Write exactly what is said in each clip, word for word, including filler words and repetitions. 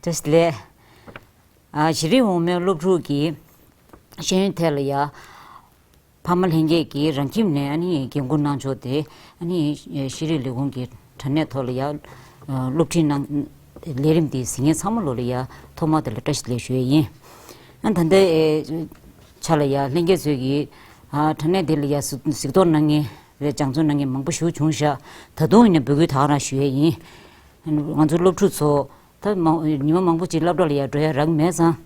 བཀྲ་ཤིས་བདེ་ལེགས། ཨ། གཞི་རིམ་འོག་མའི་སློབ་ཕྲུག་གི་ཤེས་ཡོན་ཐད་ལ་ཡ། ཕ་མ་ལྷན་རྒྱས་ཀྱིས་རང་ཁྱིམ་ནས་ཨ་ནི་འགན་འཁུར་གནང་ཕྱོགས་དེ། ཨ་ནི་ཤེས་རིག་ལས་ཁུངས་ཀྱི་དྲ་གནས་ཐོག་ལ་ཡ། སློབ་ཁྲིད་གནང་། ལས་རིམ་འདི་གཟིགས་མཁན་ཚང་མ་ལོ་ལ་ཡ་ཐོག་མ་དེ་ལ་བཀྲ་ཤིས་བདེ་ལེགས་ཞུ་ཡས་ཡིན། ཨ། ད་ལྟའི་ཆ་ལ་ཡ་ལྷན་རྒྱས་ཚོས་ཀྱིས། ཨ། དྲ་གནས་འདི་ལ་ཡ་གཟིགས་གཟིགས་རྟོག་གནང་མཁན་རེད། སྦྱང་བརྩོན་གནང་མཁན་མང་པོ་ཞིག་བྱུང་ཤག་ད་དུང་ཡིན་ན་འབོད་སྐུལ་ད་ག་རང་ཞུ་ཡས་ཡིན། ང་ཚོའི་སློབ་ཕྲུག་ཚོ། ད་མང་། ཉི་མ་མང་པོ་ཅིག་སློབ་གྲྭ་ལ་ཡ་འགྲོ་ཡ་རག་མེད་ཙང་།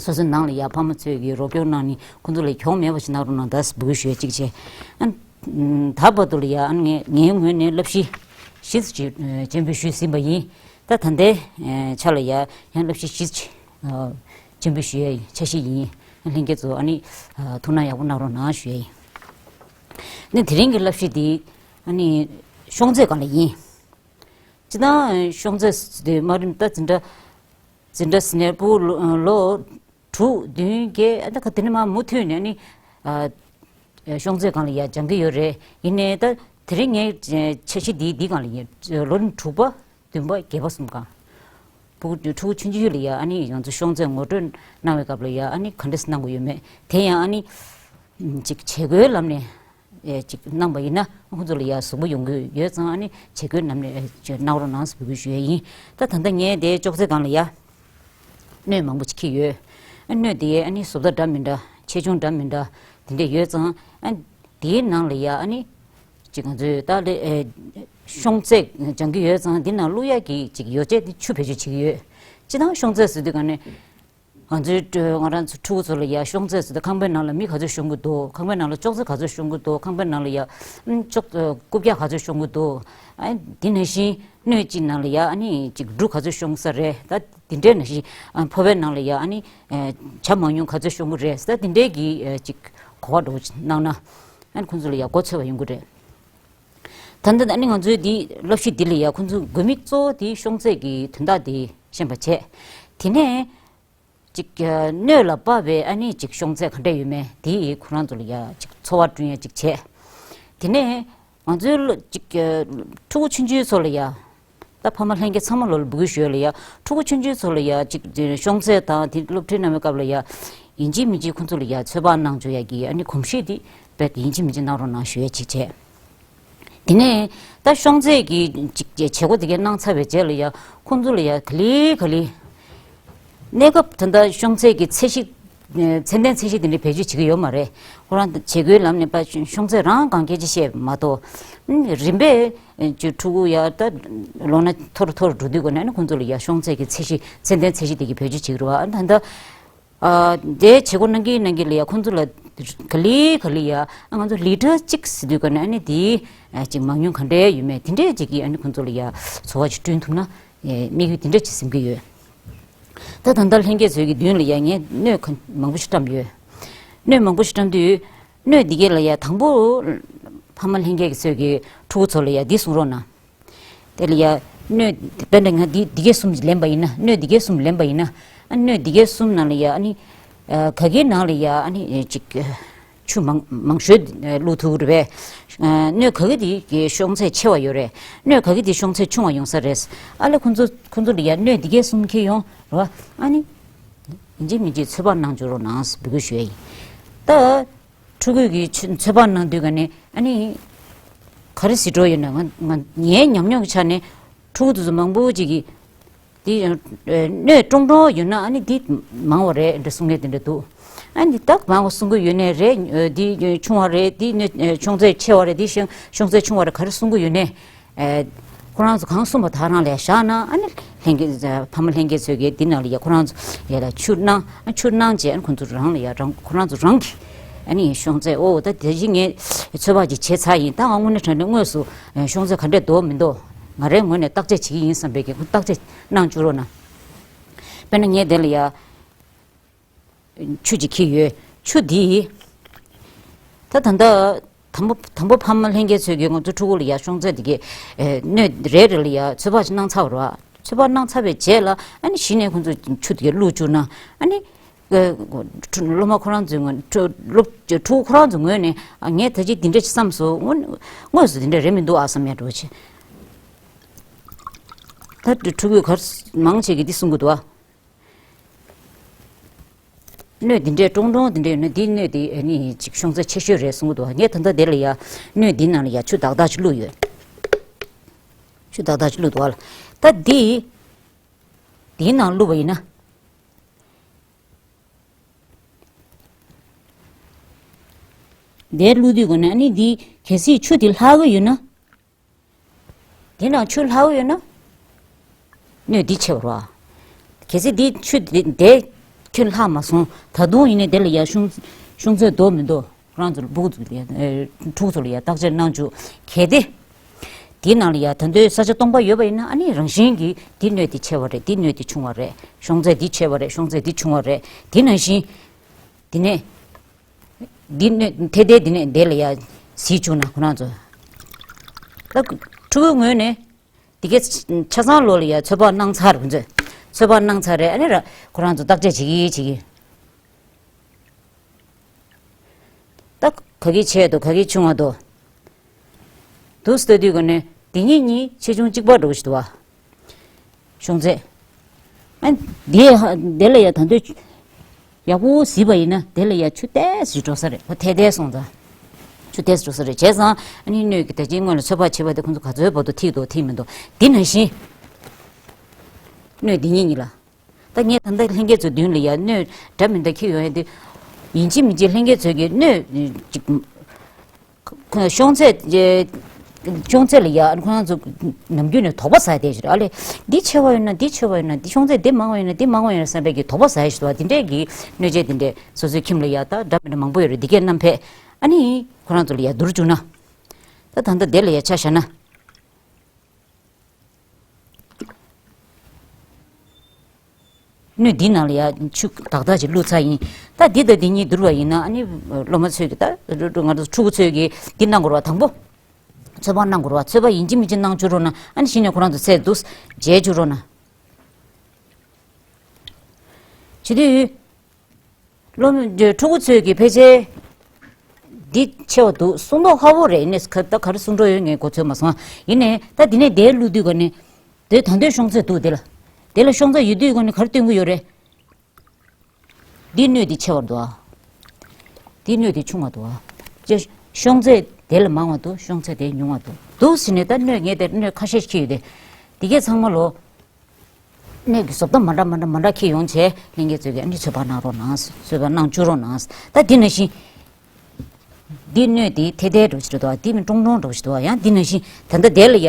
སོ་སོའི་ནང་ལ་ཡ་ཕ་མ་ཚོས་ཀྱིས་རོགས་སྐྱོར་གནང་ནས་ཁོང་ཚོ་ལ་གྱོང་མེད་པ་ཞིག་གནང་རོགས་གནང་ད་འབོད་སྐུལ་ཞུ་ཡ་གཅིག་བྱས། ཨ། ད་བར་དུ་ལ་ཡ། ཨ། ངས་ངའི་ངོས་ནས་བསླབ་གཞི་བཞི་ཅིག་སྤྱན་འབུལ་ཞུས་ཟིན་པ་ཡིན། ད་ད་ལྟའི་ཆ་ལ་ཡ་ཡང་བསླབ་གཞི་བཞི་ཅིག་སྤྱན་འབུལ་ཞུ་ཡ་ཡི་འཆར་གཞི་ཡིན། ལྷན་རྒྱས་ཚོ། ཨ་ནི་ཐུགས་སྣང་ཡག་པོ་གནང་རོགས་གནང་ཞུ་ཡ་ཡིན། ནི་དེ་རིང་གི་བསླབ་གཞི་འདི། ཨ་ནི་ཤོང་ཚད་སྒང་ལ་ཡིན། སྤྱིར་བཏང་ཤོང་ཚད་དེ་དམའ་རིམ་ད་འཛིན་གྲྭ། འཛིན་གྲྭ་ཟེར་ནས་ཕྲུ་གུ་ལོ། ལོ་དྲུག་བདུན་བརྒྱད། ཨ། ད་ག་དེ་ནས་མར་མུ་མཐུད་ནས་ནི། ཨ། ཤོང་ཚད་སྒང་ལ་ཡ་སྦྱང་གི་ཡོད་རེད། ཡིན་ནའི་ད་དེ་རིང་ངའི་འཆར་གཞི་འདིའི་འདི་སྒང་ལ་ཡིན། ལོ་རིམ་དྲུག་པ། བདུན་པ། བརྒྱད་པ་གསུམ་སྒང་། ཕྲུ་གུ་ཕྲུ་གུ་ཆུང་ཆུང་ལ་ཡ། ཨ་ནི་ང་ཚོ་ཤོང་ཚད་ངོ་སྤྲོད་གནང་བའི་སྐབས་ལ་ཡ། ཨ་ནི་ག་འདྲས་གནང་དགོས་ཡོད་མེད་དེ་ཡང་ཨ་ནི་ཅིག་བྱེད་སྒོའི་ལམ་ནས། ཨེ། ཅིག་གནང་པ་ཡིན་ན་ཁོང་ཚོ་ལ་ཡ་གཟུགས་པོ་ཡོང་གི་ཡོད་ཙང་། ཨ་ནི་བྱེད་སྒོའི་ལམ་ནས། ཨེ། ཅིག་གནང་རོགས་གནང་ཟེར་འབོད་སྐུལ་ཞུ་ཡས་ཡིན། ད་ད་ལྟ་ངས་དེ་ཅོག་ཙེ་སྒང་ལ་ཡ་སྣོད་མང་པོ་ཅིག་འཁྱེར་ཡོད། ཨ། སྣོད་དེ་ཨ་ནི་བཟོ་ལྟ་འདྲ་མི་འདྲ། ཆེ་ཆུང་འདྲ་མི་འདྲ་དེ་འདྲས་ཡོད་ཙང་། ཨ། དེའི་ནང་ལ་ཡ། ཨ་ནི་ཅིག་ང་ཚོས་ད་ལས། ཨེ། ཤོང་ཚད་སྦྱང་གི་ཡོད་ཙང་། འདི་ནང་བླུག་ཡ་གི་ཅིག་ཡོ་བྱད་དེ་ཆུ་བེད་སྤྱོད་བྱེད་ཀྱི་ཡོད། སྤྱིར་བཏང་ཤོང་ཚད་ཟེར་དུས་ག་ནས། ང་ཚོའི་ཕྲུ། ང་རང་ཚོ་ཕྲུ་གུ་ཚོ་ལ་ཡ་ཤོང་ཚད་ཟེར་དུས་ཁང་པའི་ནང་ལ་མི་ག་ཚོད་ཤོང་གི་འདུག་ཁང་པའི་ནང་ལ་ཅོག་ཙེ་ག་ཚོད་ཤོང་གི་འདུག་ཁང་པའི་ནང་ལ་ཡ། ཨམ། ཅོག་རྐུབ་བཀྱག་ག་ཚོད་ཤོང་གི་འདུག་ཨ། དེ་ནང་བཞིན་སྣོད་གཅིག་ནང་ལ་ཡ། ཨ་ནི་ཅིག་འབྲུ་ག་ཚོད་ཤོང་ས་རེད། ད་དེ་འདྲའི་ནང་བཞིན། ཨ། ཕོར་པའི་ནང་ལ་ཡ། ཨ་ནི་ཇ་མང་ཉུང་ག་ཚོད་ཤོང་གི་རེད། ད་དེ་འདྲའི་གི་ཅིག་གོ་བ་འདྲ་བོ་ཅིག་གནང་ན། ཨ་ནི་ཁོང་ཚོ་ལ་ཡ་མགོ་ཚོད་པ་ཡོང་གི་རེད། ད་ལྟ་ཨ་ནི་ང་ཚོའི་འདི་བསླབ་གཞི་འདི་ལ་ཡ་ཁོང་ཚོའི་དགོས་དམིགས་གཙོ་བོ་དེ་ཤོང་ཚད་ཀྱི་དོན་དག་དེ་ཤེས་པ་བྱས། དེ་ནས་ཅིག་སྣོད་ལ་དཔག་པའི། ཨ་ནི་ཅིག་ཤོང་ཚད་ག་འདྲ་ཡོད་མེད་དེ་ཁོ་རང་ཚོ་ལ་ཡ་ཅིག་ཚོར་བ་བསྐྲུན་ཡ་ཅིག་བྱས། དེ་ནས་ང་ཚོའི་ཅིག་ཕྲུ་གུ་ཆུང་ཆུང་ཚོ་ལ་ཡ། ད་ཕ་མ་ལྷན་རྒྱས་ཚང་མ་ལོ་ལ་འབོད་སྐུལ་ཞུ་ཡ་ལ་ཡ། ཕྲུ་གུ་ཆུང་ཆུང་ཚོ་ལ་ཡ་ཅིག་ཤོང་ཚད་དང་དེ་སློབ་ཁྲིད་གནང་བའི་སྐབས་ལ་ཡ། ཡིན་གཅིག་མིན་གཅིག་ཁོང་ཚོ་ལ་ཡ་ཚོད་དཔག་གནང་བཅུག་ཡ་གི། ཨ་ནི་གོམས་གཤིས་དེ་རྦད་དེ་ཡིན་གཅིག་མིན་གཅིག་གནང་རོགས་གནང་ཞུ་ཡ་ཅིག་བྱས། དེ་ནས་ད་ཤོང་ཚད་ཀྱི་ཅིག་བྱེད་སྒོ་དེ་གའི་གནང་ཚར་བའི་རྗེས་ལ་ཡ་ཁོང་ཚོ་ལ་ཡ་ག་ལེ་ག་ལེ། གནས་སྐབས་ད་ལྟ་ཤོང་ཚད་ཀྱི་ཚད་གཞི། ཚད་ལྡན་ཚད་གཞི་དེ་འདྲ་བེད་སྤྱོད་བྱེད་ཀྱི་ཡོད་མ་རེད། ཁོ་རང་བྱེད་སྒོའི་ལམ་ནས་ཕར་ཤོང་ཚད་རང་གང་སྐྱེ་ཅི་བཤད་མ་གཏོགས། རིམ་པས་ཕྲུ་གུ་ཡ་ད་ལོ་ན་མཐོ་རུ་མཐོ་རུ་འགྲོ་དུས་གོ་ནས་ཁོང་ཚོ་ལ་ཡ་ཤོང་ཚད་ཀྱི་ཚད་གཞི། ཚད་ལྡན་ཚད་གཞི་དེ་གའི་བེད་སྤྱོད་བྱེད་ཀྱི་རེད་བ། ད་ལྟ། ཨ། དེའི་བྱེད་སྒོ་གནང་གིན་གནང་གིན་ལ་ཡ་ཁོང་ཚོ་ལ་ག་ལེ་ག་ལེ་ཡ། ཨ། ང་ཚོ་ལི་ཊར་གཅིག་ཟེར་དུས་ག་ནས་ཨ་ནི་དེའི་ཨ་ཅིག་མང་ཉུང་ག་འདྲའི་ཡོད་མེད་དེ་འདྲས་ཅིག་གིས་ཨ་ནི་ཁོང་ཚོ་ལ་ཡ་ཚོར་བ་ཅིག་བསྐྲུན་ཐུབ་ན། ཨེ། དམིགས་ཡུལ་དེ་འདྲས་ཅིག་འཛིན་གྱི་ཡོད། ད་ད་ལྟ་ལྷན་རྒྱས་ཚོའི་གི་མདུན་ལ་ཡ་ངས་སྣོད་ག་མང་པོ་ཞིག་བཀྲམ་ཡོད། སྣོད་མང་པོ་ཞིག་བཀྲམ་དུས། སྣོད་འདི་གའི་ལ་ཡ་དང་པོ་ཕ་མ་ལྷན་རྒྱས་ཀྱི་ཚོས་ཀྱི་ཕྲུ་གུ་ཚོ་ལ་ཡ་འདི་གསུང་རོགས་གནང་། དེ་ལ་ཡ་སྣོད་དཔེར་ན་ང་འདི་འདི་གའི་གསུམ་ལེན་པ་ཡིན་ན། སྣོད་འདི་གའི་གསུམ་ལེན་པ་ཡིན་ན། ཨ། སྣོད་འདི་གའི་གསུམ་ནང་ལ་ཡ། ཨ་ནི་ཨ་ག་གེའི་ནང་ལ་ཡ། ཨ་ནི་ཅིག་ཆུ་མང་མང་ཤོས་བླུག་ཐུབ་ཀྱི་རེད་པས། ཨ། སྣོད་ག་གེ་དེ་གའི་ཤོང་ཚད་ཆེ་བ་ཡོད་རེད། སྣོད་ག་གེ་དེ་ཤོང་ཚད་ཆུང་བ་ཡོང་ས་རེད། ཨ་ལས་ཁོང་ཚོ་ཁོང་ཚོ་ལ་ཡ་སྣོད་འདི་གའི་གསུམ་འཁྱེར་ཡོང་རེད་པ། ཨ་ནི་ཡིན་གཅིག་མིན་གཅིག་ཚོད་དཔག་གནང་བཅུག་རོགས་གནང་ཟེར་འབོད་སྐུལ་ཞུ་ཡ་ཡིན། ད། ཕྲུ་གུ་གི་ཚོད་དཔག་གནང་དུས་ག་ནས་ཨ་ནི་ག་རེ་ཟེར་འགྲོ་ཡོད་ན། ང་ང་ངའི་ཉམས་མྱོང་གི་ཆ་ནས་ཕྲུ་གུ་དེ་ཚོ་མང་པོ་ཅིག་གིས་དེ་སྣོད་ཀྲོང་ཀྲོང་ཡོད་ན་ཨ་ནི་དེ་མང་བ་རེད་འདྲ་གསུང་མཁན་དེ་འདྲ་འདུག་ཨ་ནི་ད་མང་བ་གསུང་གི་ཡོད་ནའི་རེད། དེ་ཆུང་བ་རེད། དེ་སྣོད་ཤོང་ཚད་ཆེ་བ་རེད། དེ་ཤོང་ཚད་ཆུང་བ་རེད། ག་རེ་གསུང་གི་ཡོད་ནའི། ཨེ། ཁོ་རང་ཚོ་གང་གསུངས་པ་དག་རང་ལ་བཞག་ན། ཨ་ནི་ལྷན་རྒྱས་ཕ་མ་ལྷན་རྒྱས་ཚོས་ཀྱིས་འདི་ནང་ལ་ཡ་ཁོ་རང་ཚོ་ཡ་ལ་ཆུ་གནང་། ཨ། ཆུ་གནང་བྱས་ཨ་ནི་ཁོ་ཚོ་རང་ལ་ཡ་རང་ཁོ་རང་ཚོ་རང་གིས་ཨ་ནི་ཤོང་ཚད། ཨོ་ད་དེ་བཞིན་ངས་ཚོད་དཔག་ཅིག་བྱས་ཚར་ཡིན། ད་ང་དངོས་གནས་དྲང་གནས་དངོས་སུ་ཤོང་ཚད་ག་འདྲས་འདུག་མི་འདུག་ང་རའི་ངོས་ནས་བརྟག་དཔྱད་བྱེད་ཀྱི་ཡིན་བསམ་པའི་གི་ཁོ་བརྟག་དཔྱད་གནང་བཅུག་རོགས་གནང་། དཔེར་ན་ངས་དེ་ལ་ཡ། ཆུ་ཅིག་འཁྱེར་ཡོད། ཆུ་འདི། ད་ད་ལྟ་དང་པོ་དང་པོ་ཕ་མ་ལྷན་རྒྱས་ཚོས་ཀྱིས་ང་ཚོ་ཕྲུ་གུ་ལ་ཡ་ཤོང་ཚད་དེ་གའི་ཨེ་སྣོད་རེ་རེ་ལ་ཡ་ཚོད་དཔག་ཅིག་གནང་ཚར་བ་རེད་བ། ཚོད་དཔག་གནང་ཚར་བའི་རྗེས་ལ་ཨ་ནི་གཞི་ནས་ཁོང་ཚོས་ཆུ་དེ་གའི་བླུགས་བཅུག་ན། ཨ་ནི་ཨེ་སློབ་མ་ཁོ་རང་ཚོའི་ངོས་ཕྲུ་སློབ་ཕྲུ་གུ་ཁོ་རང་ཚོའི་ངོས་ནས། ཨ། ངས་ད་ཅི་འདི་འདྲ་ཅིག་བསམ་སོང་། དངོས་དངོས་སུ་འདི་འདྲ་རེད་མི་འདུག་ཨ་བསམ་ཡ་འདྲ་བོ་བྱས། ད་ཕྲུ་གུས་ག་རེ་མང་ཆེ་གིས་འདི་གསུང་གི་འདུག་ཨ། སྣོད་འདི་འདྲའི་ཀྲོང་ཀྲོང་འདི་འདྲའི་ཡོད་ན་འདི་སྣོད་འདི་ཨ་ནི་ཅིག་ཤོང་ཚད་ཆེ་ཤོས་རེད་གསུང་གི་འདུག་ཨ། ངས་ད་ལྟ་འདི་ལ་ཡ་སྣོད་འདི་ནང་ལ་ཡ་ཆུ་དག་དག་ཅིག་བླུགས་ཡོད། ཆུ་དག་དག་ཅིག་བླུགས་འདུག་ཨ་ལ། ད་འདི་འདིའི་ནང་བླུགས་པ་ཡིན་ན། འདིར་བླུགས་དུས་གོ་ནས་ཨ་ནི་འདི་གལ་སྲིད་ཆུ་དེ་ལྷག་གི་ཡོད་ན། དེ་ནང་ཆུ་ལྷག་ཡོད་ན། སྣོད་འདི་ཆེ་བ་རེད་བ། གལ་སྲིད་འདི་ཆུ་འདི་འདི་ཁྱོན་ལྷག་མ་སོང་། ད་དུང་ཡིན་ནའི་དེ་ལ་ཡ་ཤོང་ཤོང་ཚད་འདུག་མི་འདུག་ཁོ་རང་ཚོ་ལ་སྤུ་གུ་ཚོ་ལ་ཡ་ཨེ་ཕྲུ་གུ་ཚོ་ལ་ཡ་བརྟག་དཔྱད་གནང་བཅུག་གལ་ཏེ། དེའི་ནང་ལ་ཡ་ད་དུང་ས་ཆ་སྟོང་པ་ཡོད་པ་ཡིན་ན་ཨ་ནི་རང་བཞིན་གྱིས་འདི་སྣོད་འདི་ཆེ་བ་རེད། འདི་སྣོད་འདི་ཆུང་བ་རེད། ཤོང་ཚད་འདི་ཆེ་བ་རེད། ཤོང་ཚད་འདི་ཆུང་བ་རེད། དེ་ནང་བཞིན། དེ་ནས། འདི་ནས་ཐད་ཐད་འདི་ནས་འདི་ལ་ཡ་གཟིགས་བཅུག་ན་ཁོ་རང་ཚོ། ད་ཕྲུ་གུའི་ངོས་ནས་འདི་གའི་ཆ་ཚང་ལོ་ལ་ཡ་ཚོད་དཔག་གནང་ཚར་ཁོ་ཚོས། ཚོད་དཔག་གནང་ཚར་རེད། ཨ་ནི་ར་ཁོ་རང་ཚོ་བརྟག་དཔྱད་བྱེད་ཀྱི་བྱེད་ཀྱི། ད་ག་གི་ཆེ་འདུག་ག་གི་ཆུང་བ་འདུག་འདུག་ལྟ་དུས་ག་ནས་འདི་གཉིས་གཉིས་ཆེ་ཆུང་གཅིག་པ་འགྲོ་གི་ཞིག་འདུག་བ། ཤོང་ཚད། ཨ། དེ་ཧ་དེ་ལ་ཡ་ད་དུང་ཡག་པོ་གཟིགས་པ་ཡིན་ན་དེ་ལ་ཡ་ཆུ་ཏོག་ཙམ་འགྲོ་ས་རེད། ཧོ་ཐད་ཐད་སོང་ཙང་། ཆུ་ཏོག་ཙམ་འགྲོ་ས་རེད། བྱས་ཙང་ཨ་ནི་སྣོད་ཀྱི་ད་ཅིང་སྔོན་ལ་ཚོད་དཔག་བྱས་པ་དེ་ཁོང་ཚོ་ག་ཚོད་བར་དུ་ཐིག་འདུག་ཐིག་མི་འདུག་འདི་ནང་བཞིན། སྣོད་འདི་གཉིས་གཉིས་ལ། ད་ངས་ད་ལྟ་ལྷན་རྒྱས་ཚོའི་མདུན་ལ་ཡ་སྣོད་འདྲ་མི་འདྲ་འཁྱེར་ཡོང་ཡ་དེ། ཡིན་གཅིག་མིན་གཅིག་ལྷན་རྒྱས་ཚོས་ཀྱི་སྣོད་ཅིག་ཁོ་ཤོང་ཚད། ཤོང་ཚད་ལ་ཡ་ཁོ་རང་ཚོ་ནམ་རྒྱུན་ནས་དོགས་པ་ཟ་བསྡད་ཤག་ཨ་ལས། འདི་ཆེ་བ་ཡོད་ན་འདི་ཆེ་བ་ཡོད་ན། འདི་ཤོང་ཚད་འདི་མང་བ་ཡོད་ན་འདི་མང་བ་ཡོད་ན་བསམ་པའི་གི་དོགས་པ་ཟ་ཡ་ཞིག་འདུག་འདི་འདྲའི་གི་སྣོད་ཆས་འདི་འདྲས་སོ་སོའི་ཁྱིམ་ལ་ཡ་ད་འདྲ་མི་འདྲ་མང་པོ་ཡོད་རེད། འདི་གས་བསྣམས་ཕེབས། ཨ་ནི་ཁོ་རང་ཚོ་ལ་ཡ་བསྡུར་བཅུག་ན། ད་ད་ལྟ་དེ་ལ་ཡ་ཆ་བཞག་ན། སྣོད་འདི་ནང་ལ་ཡ་ཆུ་དག་དག་ཅིག་བླུགས་ཚར་ཡིན། ད་འདི་དང་འདི་གཉིས་བསྡུར་བ་ཡིན་ན་ཨ་ནི་སློབ་མ་ཚོས་ཀྱི་ད་ང་ཚོ་ཕྲུ་གུ་ཚོས་ཀྱི་འདི་གནང་དགོས་རེད་བ། དང་པོ་ཚོད་དཔག་གནང་དགོས་རེད་བ། ཚོད་དཔག་ཡིན་གཅིག་མིན་གཅིག་གནང་བཅུག་རོགས་གནང་། ཨ་ནི་གཞི་ནས་ཁོ་རང་ཚོ་ཚད་འདུག་འཇལ་བཅུག་རོགས་གནང་། བྱེད་དུས། སློབ་ཕྲུ་གུ་ཚོས་ཀྱི་ཕལ་ཆེར་འདི་ཆེ་བ་འདུག་གསུང་མདོག་ཁ་པོ་རེད། ཡིན་ནའི་ཁ་ད་ག་རེ་གསུང་འགྲོ་ཡོད་ངས་གོ་ཚོད་མ་སོང་། ཡིན་ནའི་ད་འདི་ནས་དེར་བླུགས་དུས་ག་ནས་དེ་ད་དུང་ཤོང་ཚད་འདུག་དེ་ལ། དེ་ལ་ཤོང་ཚད་ཡོད་དུས་ག་ནས་ག་རེ་སྟོན་གྱི་ཡོད་རེད། འདི་སྣོད་འདི་ཆེ་བ་འདུག་ཨ། འདི་སྣོད་འདི་ཆུང་བ་འདུག་ཨ། ཅེ་ཤོང་ཚད་དེ་ལ་མང་བ་འདུག་ཤོང་ཚད་དེ་ཉུང་བ་འདུག་འདུག་ཟེར་ནས་ད་སྣོད་ངས་དེར་སྣོད་ཁ་ཤས་ཤིག་ཡོད་དེ། འདི་གས་ཚང་མ་ལོ། གནས་ཀྱི་བཟོ་ལྟ་མ་འདྲ་མ་འདྲ་མ་འདྲ་འཁྱེར་ཡོང་བྱས་ལྷན་རྒྱས་ཚོས་ཀྱི་ཨ་ནི་ཚོད་དཔག་གནང་རོགས་གནང་། ཚོད་དཔག་གནང་བཅུག་རོགས་གནང་། ད་འདི་ནང་བཞིན། འདི་སྣོད་འདི་ཐད་ཐད་འགྲོ་ཞིག་འགྲོ་འདུག་འདི་མི་ཀྲོང་ཀྲོང་འགྲོ་ཞིག་འདུག་ཡང་འདི་ནང་བཞིན་ད་ལྟ་དེ་ལ་ཡ་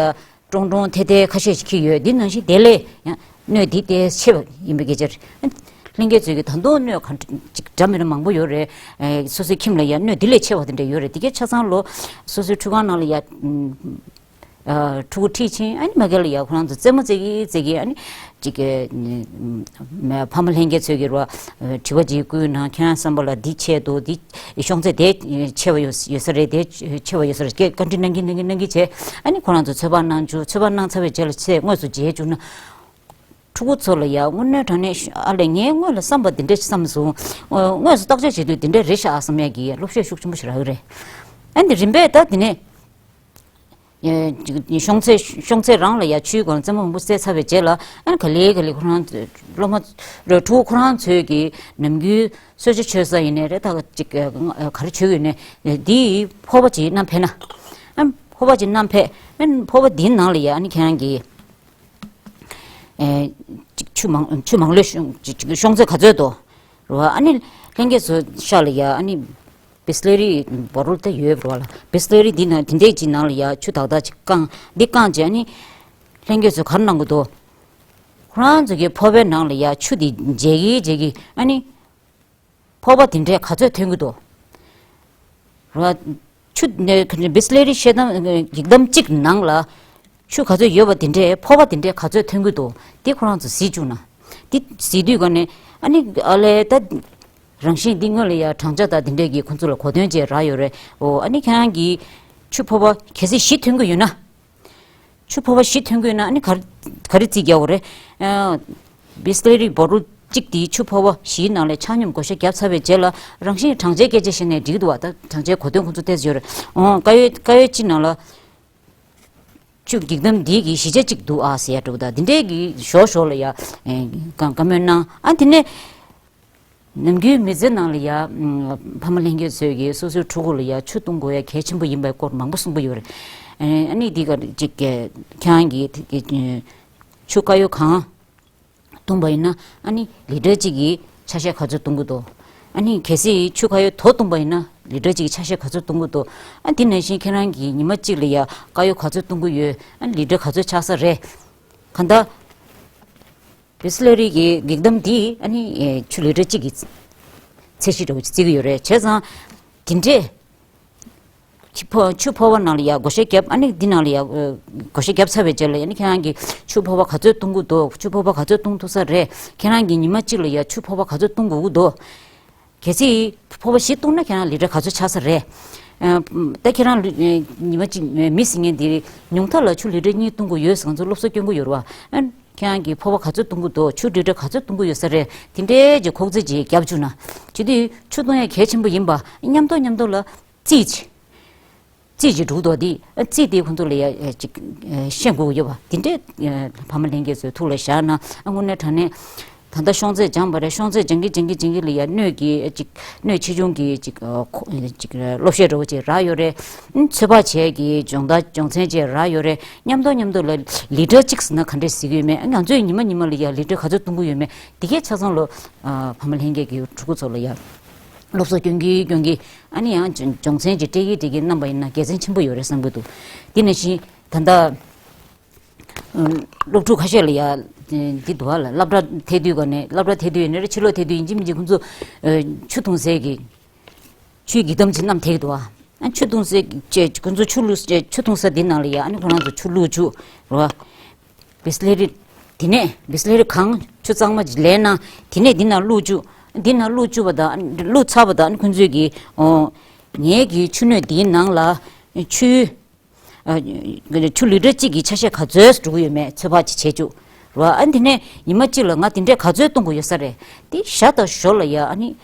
ཀྲོང་ཀྲོང་ཐད་ཐད་ཁ་ཤས་ཤིག་འཁྱེར་ཡོད། འདི་ནང་བཞིན་དེ་ལས་ཡང་སྣོད་འདི་ཏོག་ཙམ་ཆེ་བ་ཡིན་པའི་སྐད་ཆ་རེད། ལྷན་རྒྱས་ཚོས་ཀྱི་ད་དུང་སྣོད་གང་ཅིག་འདྲ་མི་འདྲ་མང་པོ་ཡོད་རེད། སོ་སོའི་ཁྱིམ་ལ་ཡ་སྣོད་འདི་ལས་ཆེ་བ་དེ་འདྲ་ཡོད་རེད། འདི་གས་ཆ་ཚང་ལོ་སོ་སོའི་ཁྲུས་ཁང་ནང་ལ་ཡ། ཕྲུ་གུ་ཁྲིད་ཕྱིན་ཨ་ནི་མ་གི་ལ་ཡ་ཁོ་རང་ཚོ་རྩེད་མོ་རྩེ་གི་རྩེ་གི་ཨ་ནི་ཅིག་གི་ཕ་མ་ལྷན་རྒྱས་ཚོས་ཀྱི་རོ། དྲི་བ་ཅིག་བསྐུལ་ན་ཁྱེད་རང་བསམ་པ་ལ་འདི་ཆེ་འདུག་འདི་ཤོང་ཚད་དེ་ཆེ་བ་ཡོད་ཡོད་ས་རེད། དེ་ཆེ་བ་ཡོད་ས་རེད། སྐད་བཀའ་འདྲི་གནང་གི་གནང་གི་གནང་གི་བྱས་ཨ་ནི་ཁོ་རང་ཚོ་ཚོད་དཔག་གནང་བཅུག་ཚོད་དཔག་གནང་ཚར་བའི་རྗེས་ལ་ཚད་དངོས་སུ་འཇལ་བཅུག་ན། ཕྲུ་གུ་ཚོ་ལ་ཡ་དངོས་གནས་དྲང་གནས་ཨ་ལས་ངས་སྔོན་ལ་བསམ་པ་འདི་འདྲ་ཞིག་བསམ་སོང་། དངོས་སུ་བརྟག་དཔྱད་བྱེད་དུས་འདི་འདྲ་རེད་ཤག་བསམ་ཡ་གི་བློ་ཤེས་ཤུགས་ཆེན་པོ་ཞིག་རག་གི་རེད། ཨ་ནི་རིམ་པས་ད་འདི་ནས། ཤོང་ཚད་ཤོང་ཚད་རང་ལ་ཡ་ཆུའི་སྒང་རྩེད་མོ་མང་པོ་རྩེ་ཚར་བའི་རྗེས་ལ་ཨ་ནི་ག་ལེ་ག་ལེ་ཁོ་རང་སློབ་མ་ཕྲུ་གུ་ཁོ་རང་ཚོས་ཀྱི་ནམ་རྒྱུན་གསོལ་ཇ་མཆོད་ས་ཡིན་ནའི་རེད། ད་ཅིག་ག་རེ་མཆོད་ཡོད་ནའི་འདིའི་ཕོར་པ་ཅིག་བསྣམས་ཕེབས་ན། ཨ་ཕོར་པ་ཅིག་བསྣམས་ཕེབས་ཨ་ཕོར་པ་འདིའི་ནང་ལ་ཡ་ཨ་ནི་ཁྱེད་རང་གི་ཨེ་ཅིག་ཆུ་མང་ཆུ་མང་ལོས་ཤོང་ཅིག་ཅིག་ཤོང་ཚད་ག་ཚོད་དོ། རེད་བ། ཨ་ནི་ལྷན་རྒྱས་ཚོ་ཤ་ལ་ཡ་ཨ་ནི་བིས་ལེ་རི་བོ་ཊལ་དེ་ཡོད་རེད་བ་ལ། བིས་ལེ་རི་འདི་ནང་དེ་འདྲས་ཅིག་ནང་ལ་ཡ་ཆུ་དག་དག་ཅིག་བཀང་འདི་བཀང་རྗེས་ཨ་ནི་ལྷན་རྒྱས་ཚོ་ག་རེ་གནང་གི་འདུག་ཁོ་རང་ཚོ་གི་ཕོར་པའི་ནང་ལ་ཡ་ཆུ་འདི་འཇལ་གི་འཇལ་གི་ཨ་ནི། ཕོར་པ་དེ་འདྲས་ག་ཚོད་ཐོན་གྱི་འདུག་ར། ཆུ་ནས་བིས་ལེ་རི་ཤེལ་དམ་འགྱིག་དམ་གཅིག་ནང་ལ་ཆུ་ག་ཚོད་ཡོད་པ་དེ་འདྲས་ཕོར་པ་དེ་འདྲས་ག་ཚོད་ཐོན་གྱི་འདུག་དེ་ཁོ་རང་ཚོ་གཟིགས་བཅུག་ན། དེ་གཟིགས་དུས་ག་ནས་ཨ་ནི་ཨ་ལས་ད་རང་བཞིན་འདི་སྔོན་ལ་ཡ་གྲངས་ཆ་དང་དེ་འདྲས་ཀྱི་ཁོ་ཚོ་ལ་གོ་དོན་ཅིག་རག་ཡོད་རེད། འོ་ཨ་ནི་ཁྱེད་རང་གིས་ཆུ་ཕོར་པ་གལ་སྲིད་བཞི་ཐོན་གྱི་ཡོད་ན། ཆུ་ཕོར་པ་བཞི་ཐོན་གྱི་ཡོད་ན་ཨ་ནི་ག་རེ་ག་རེ་རྩིས་རྒྱག་དགོས་རེད། ཨ། བིས་ལེ་རི་བོ་ཊལ་གཅིག་དེའི་ཆུ་ཕོར་པ་བཞིའི་ནང་ལས་ཆ་སྙོམས་བགོ་བཤའ་བརྒྱབ་ཚར་བའི་རྗེས་ལ་རང་བཞིན་གྲངས་ཆའི་སྐད་ཆ་བཤད་ནས་འགྲིག་གི་འདུག་བ། ད་གྲངས་ཆའི་གོ་དོན་ཁོང་ཚོ་ཏོག་ཙམ་ཡོད་རེད། འོང་དཀར་ཡོལ་དཀར་ཡོལ་གཅིག་ནང་ལ་ ཆུ་སྒེག་དམ་འདི་གི་གཞིས་ཆགས་གཅིག་འདུག་ཨ་ཟེར་ཡ་འདྲ་བོ་དང་དེ་འདྲའི་གི་ཞོག་ཞོག་ལ་ཡ་ཨེ་བཀའ་བཀའ་མོལ་གནང་། ཨ་དེ་ནས་ནམ་རྒྱུན་མི་ཚེ་ནང་ལ་ཡ་ཨམ་ཕ་མ་ལྷན་རྒྱས་ཚོས་ཀྱི་སོ་སོའི་ཕྲུ་གུ་ལ་ཡ་ཆུ་འཐུང་དགོས་ཡ་གལ་ཆེན་པོ་ཡིན་པའི་སྐོར་མང་པོ་གསུངས་པ་ཡོད་རེད། ཨེ་ཨ་ནི་འདི་ག་ཅིག་གི་ཁྱེད་རང་གི་ཆུ་དཀར་ཡོལ་གང་བཏུང་བ་ཡིན་ན་ཨ་ནི་ལི་ཊར་གཅིག་གི་ཆ་ཤས་ག་ཚོད་བཏུང་གི་འདུག་ཨ་ནི་གལ་སྲིད་ཆུ་དཀར་ཡོལ་དོ་བཏུང་བ་ཡིན་ན་ལི་ཊར་གཅིག་གི་ཆ་ཤས་ག་ཚོད་བཏུང་གི་འདུག་ཨ་དེ་ནང་བཞིན་ཁྱེད་རང་གིས་ཉི་མ་གཅིག་ལ་ཡ་དཀར་ཡོལ་ག་ཚོད་བཏུང་གི་ཡོད། ཨ་ནི་ལི་ཊར་ག་ཚོད་ཆགས་ས་རེད། གང་ལྟར་བི་སི་ལེ་རི་གི་སྒེག་དམ་འདིས་ཨ་ནི་ཆུ་ལི་ཊར་གཅིག་གི་ཚད་གཞི་འདྲ་བོ་ཅིག་བརྩི་གི་ཡོད་རེད། བྱས་ཙང་དེ་འདྲས། ཆུ་ཕོ་ཆུ་ཕོར་པ་ནང་ལ་ཡ་བགོ་བཤའ་བརྒྱབ། ཨ་ནི་འདི་ནང་ལ་ཡ་ཨ་བགོ་བཤའ་བརྒྱབ་ཚར་བའི་རྗེས་ལ་ཡ་ཨ་ནི་ཁྱེད་རང་གིས་ཆུ་ཕོར་པ་ག་ཚོད་བཏུང་གི་འདུག་ཆུ་ཕོར་པ་ག་ཚོད་བཏུང་ཐུབ་ས་རེད། ཁྱེད་རང་གིས་ཉི་མ་གཅིག་ལ་ཡ་ཆུ་ཕོར་པ་ག་ཚོད་བཏུང་དགོས་ཀྱི་འདུག་གལ་སྲིད་ཕོར་པ་བཞི་བཏུང་ན་ཁྱེད་རང་ལི་ཊར་ག་ཚོད་ཆགས་ས་རེད། ཨ་ད་ཁྱེད་རང་ལི་ཨ་ཉི་མ་གཅིག་མི་ཟིན་མཁན་འདི་ཉུང་མཐའ་ལ་ཆུ་ལི་ཊར་གཉིས་བཏུང་གི་ཡོད་ཟེར་ང་ཚོ་སློབ་གསོ་སྐྱོན་གྱི་ཡོད་རེད་བ། ཨ་ཁྱེད་རང་གིས་ཕོར་པ་ག་ཚོད་བཏུང་གི་འདུག་ཆུ་ལི་ཊར་ག་ཚོད་བཏུང་གི་ཡོད་ས་རེད། དེ་འདྲའི་ཅིག་ཁོག་རྩིས་ཅིག་བརྒྱབ་བཅུག་ན་ཆུ་འཐུང་ཡ་གལ་ཆེན་པོ་ཡིན་པ་མཉམ་དུ་མཉམ་དུ་ལ་རྩིས་ཅིག་རྩིས་ཅིག་འགྲོ་འདུག་དེ་རྩིས་དེ་ཁོང་ཚོ་ལ་ཡ་ཅིག་ཤེས་དགོས་ཀྱི་ཡོད་པ་དེ་འདྲའི་ཕ་མ་ལྷན་རྒྱས་ཚོའི་ཐུགས་ལ་བཞག་ན་ཨ་དངོས་གནས་དྲང་གནས་ད་ལྟ་ཤོང་ཚད་སྦྱངས་པ་རེད། ཤོང་ཚད་སྦྱང་གི་སྦྱང་གི་སྦྱང་གི་ལ་ཡ་སྣོད་ཀྱི་ཅིག་སྣོད་ཆེ་ཆུང་གི་ཅིག་ཅིག་སློབ་བཤད་འདྲ་བོ་ཅིག་རག་ཡོད་རེད། ཚོད་དཔག་བྱེད་ཀྱི་སྦྱོང་བརྡར་སྦྱོང་ཚན་ཅིག་རག་ཡོད་རེད། མཉམ་དུ་མཉམ་དུ་ལ་ལི་ཊར་གཅིག་ཟེར་ན་ག་འདྲས་ཟེར་གྱི་ཡོད་མེད། ང་ཚོས་ཉི་མ་ཉི་མ་ལ་ཡ་ལི་ཊར་ག་ཚོད་བཏུང་གི་ཡོད་མེད་དེ་གས་ཆ་ཚང་ལོ་ཕ་མ་ལྷན་རྒྱས་ཀྱི་ཕྲུ་གུ་ཚོ་ལ་ཡ་སློབ་གསོ་སྐྱོན་གྱི་སྐྱོན་གྱི་ཨ་ནི་ཡང་སྦྱོང་སྦྱོང་ཚན་ཅིག་སྤྲད་ཀྱི་སྤྲད་ཀྱི་གནང་པ་ཡིན་ན་དགེ་མཚན་ཆེན་པོ་ཡོད་རེད་བསམ་གྱི་འདུག་དེ་ནང་བཞིན་ད་ལྟ་སློབ་ཕྲུག་ཁ་ཤས་ལ་ཡ་འདི་འདུག་བ་ལ་སློབ་གྲྭ་ཐད་དུས་ག་ནས་སློབ་གྲྭ་ཐད་དུས་ཡིན་ན་རེད། ཕྱི་ལོགས་ཐད་དུས་ཡིན་གཅིག་མིན་གཅིག་ཁོང་ཚོ་ཆུ་འཐུང་སའི་གི་ཆུའི་སྒེག་དམ་ཅིག་བསྣམས་ཐད་ཀྱི་འདུག་བ། ཨ་ཆུ་འཐུང་སའི་ཅེས་ཁོང་ཚོ་ཆུ་བླུགས་ཆུ་འཐུང་ས་འདི་ནང་ལ་ཡ་ཨ་ནི་ཁོ་རང་ཚོ་ཆུ་བླུགས་བཅུག་རོ། བི་སི་ལེ་རི། དེ་ནས་བི་སི་ལེ་རི་གང་ཆུ་གཙང་མ་ཅིག་ལེན་ན་དེ་ནས་འདི་ནང་བླུགས་བཅུག་འདི་ནང་བླུགས་བཅུག་པ་དང་བླུགས་ཚར་བ་དང་ཁོང་ཚོས་ཀྱིས་ཨོ་ངའི་གི་ཆུ་སྣོད་འདིའི་ནང་ལ་ཆུ་ཨ་ཆུ་ལི་ཊར་གཅིག་གི་ཆ་ཤས་ག་ཚོད་འགྲོ་གི་ཡོད་མེད་ཚོད་དཔག་ཅིག་བྱེད་བཅུག་རོ། ཨ་འདི་ནས་ཉི་མ་གཅིག་ལ་ང་དེ་འདྲས་ག་ཚོད་བཏུང་དགོས་ཡོད་ས་རེད། དེ་ཞག་དང་ཞོར་ལ་ཡ་ཨ་ནི།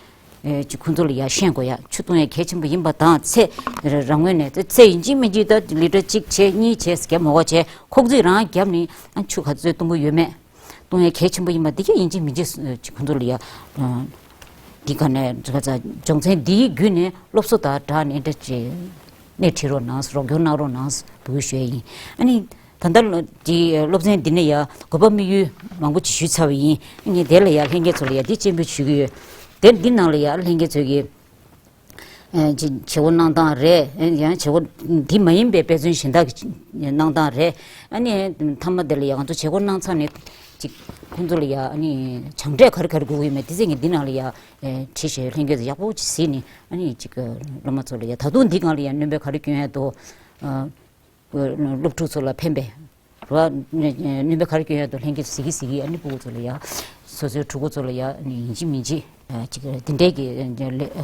ཨེ་ཅིག་ཁོང་ཚོ་ལ་ཡ་ཤེས་དགོས་ཡ། ཆུ་འཐུང་ཡ་གལ་ཆེན་པོ་ཡིན་པ་དང་ཚེ་རང་ངོས་ནས་ཚེ་ཡིན་གཅིག་མིན་གཅིག་ད་ལི་ཊར་གཅིག་བྱས་གཉིས་བྱས་རྒྱབ་མ་དགོས་བྱས་ཁོག་རྩིས་རང་བརྒྱབ་ནས་ཨ་ཆུ་ག་ཚོད་འཐུང་གི་ཡོད་མེད་འཐུང་ཡ་གལ་ཆེན་པོ་ཡིན་པ་འདི་ག་ཡིན་གཅིག་མིན་གཅིག་ཅིག་ཁོང་ཚོ་ལ་ཡ་འདི་ག་ནས་འདི་ག་ཚ་སྦྱོང་ཚན་འདིའི་བརྒྱུད་ནས་སློབ་གསོ་དང་སྦྲགས་ནས་འདྲ་ཅིག་སྣེ་ཁྲིད་རོགས་གནང་། རོགས་སྐྱོར་གནང་རོགས་གནང་འབོད་སྐུལ་ཞུ་ཡ་ཡིན། ཨ་ནི། ད་ལྟ་ལོ་འདི་སློབ་ཚན་འདི་ནས་ཡ་གོ་བ་དམིགས་ཡུལ་མང་པོ་ཅིག་ཞུས་ཚར་བ་ཡིན། ངས་དེ་ལ་ཡ་ལྷན་རྒྱས་ཚོ་ལ་ཡ་འདི་སྤྱན་འབུལ་ཞུ་གི་ཡོད། དེ་འདི་ནང་ལ་ཡ་ལྷན་རྒྱས་ཚོས་ཀྱི་ཨེ་ཅིག་བྱེད་སྒོ་གནང་སྟངས་རེད། ཨེ་ཡང་བྱེད་སྒོ་འདི་མ་ཡིན་པའི་དཔེ་མཚོན་གཞན་དག་གི་གནང་སྟངས་རེད། ཨ་ནི་མཐའ་མ་དེ་ལ་ཡ་ང་ཚོ་བྱེད་སྒོ་གནང་ཚར་ནས་ཅིག་ཁོང་ཚོ་ལ་ཡ་ཨ་ནི་སྦྱངས་འབྲས་ག་རེ་ག་རེ་དགོས་ཀྱི་ཡོད་མེད་དེ་ཚོ་ངས་འདི་ནང་ལ་ཡ་ཨེ་བྲིས་བྱས་ལྷན་རྒྱས་ཚོ་ཡག་པོ་ཅིག་གཟིགས་ནས་ཨ་ནི་ཅིག་སློབ་མ་ཚོ་ལ་ཡ་ད་དུང་འདི་སྒང་ལ་ཡ་སྣོན་པ་ག་རེ་སྐྱོན་ཡ་འདུག་ཨ། སློབ་ཕྲུག་ཚོ་ལ་ཕན་པའི་རོ། སྣོན་པ་ག་རེ་སྐྱོན་ཡ་འདུག་ལྷན་རྒྱས་ཚོ་གཟིགས་ཀྱི་གཟིགས་ཀྱི་ཨ་ནི་ཕྲུ་གུ་ཚོ་ལ་ཡ་སོ་སོའི་ཕྲུ་གུ་ཚོ་ལ་ཡ་ཨ་ནི་ཡིན་གཅིག་མིན་གཅིག་ཅིག་འདི་འདྲའི་གི་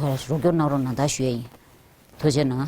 རོགས་སྐྱོར་གནང་རོགས་གནང་ད་ཞུ་ཡ་ཡིན། ཐུགས་རྗེ་གནང་།